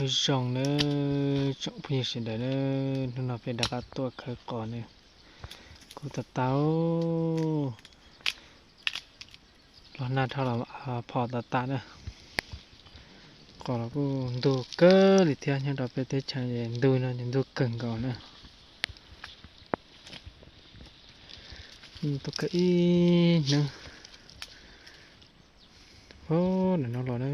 Nyob zoo nawb tsoom phooj ywg sawv daws nawb, hnub no peb rov qab tuaj khawb qos nawb. Kuj tag tag, los nag dhau los phom tag tag na. Qos los kuj ntug kawg li thiab, nyob rau peb teb chaws ntug no ces ntug kawg nkaus na. Tuaj khawb ib hnub, nim no los na.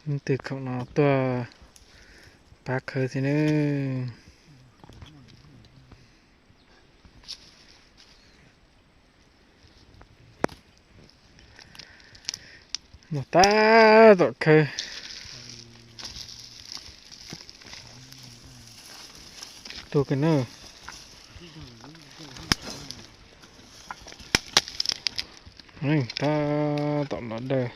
Leej twg khoom no tuaj pab khawb thiab nawb. Noj tab tom khawb. Tuag kiag na. Tab tom nplov dawb.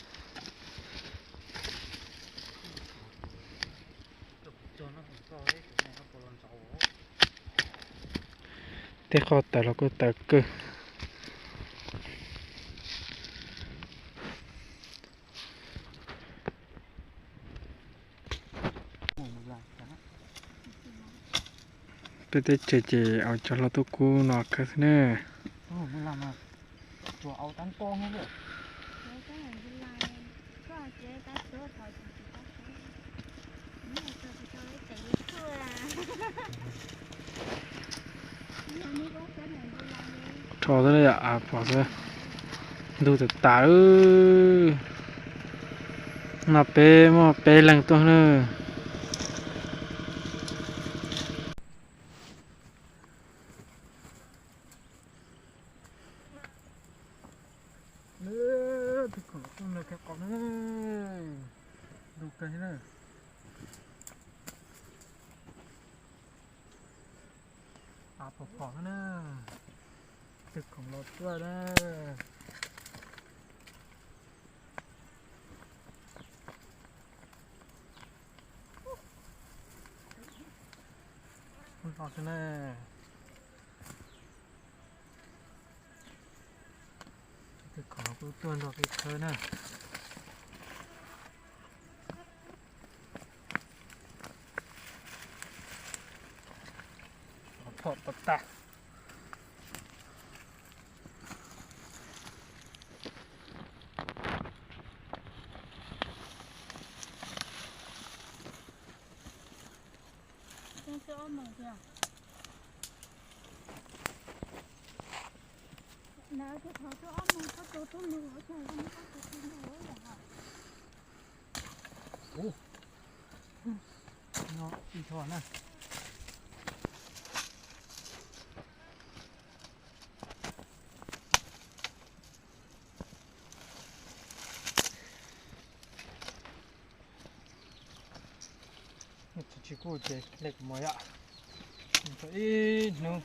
Tej qhov tawm los kuj tawm kawg. Peb teb chaws ces au cov hlau tuaj kub no khawb xwb na. Rho xwb, pom xwb, ntug tas tas. No peb muaj peb leeg tuaj na. Tus khoom tuaj nrog khawb qos na, ntug kawg na. Av pom pom na, tus khoom los tuaj na. Ub, los xwb na. Tus khoom kuj tuaj nrog peb khawb na. Phom tas tas. Ub, no ib thob na. Tsis kuj ces lej kuv mus yom. Ib hnub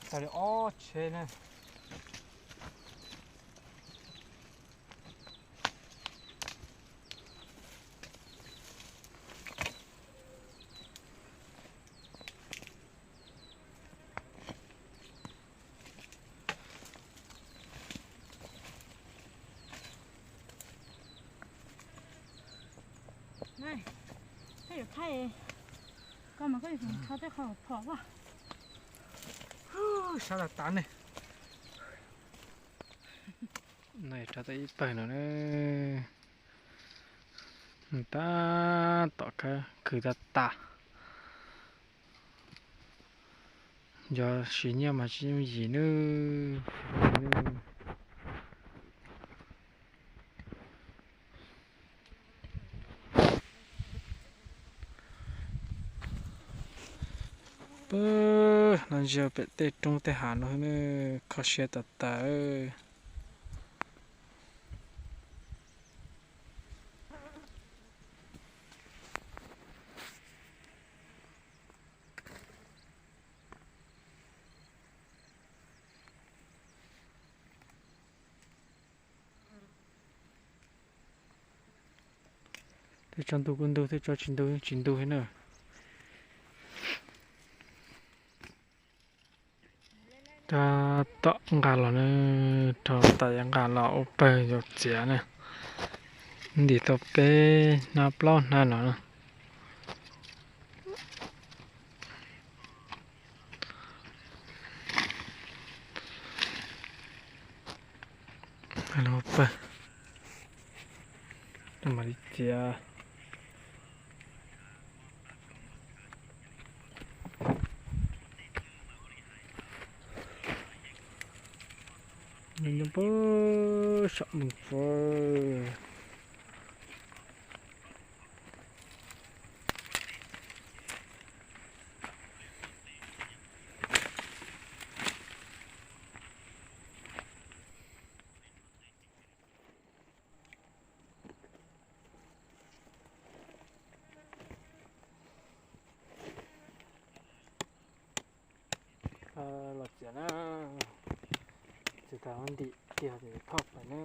tau li ob tsheb na. Koj mas koj yuav tsum rho tej qhov phom as. Sab tas tas ne. No rho tau ib pawg no na. Tab tom khawb khwv tas tas. Yog siv nyiaj mas tsis yooj yim nawb. Pw, no ntsia pem tej roob tej hav no ne, kho siab tas tas. Tej tso ntug kuj ntug, tej tso tsis ntug tsis ntug thiab na. Tab tom nqa los na, rau tas yuav nqa los ua pawg yuav txiav na. Ntim tau peb hnab plaub hnab no na. Ua pawg, mam li txiav. Nyob puag saum mus pua. Los txiav na, txiav tas ntim kiag ces thauj pais na.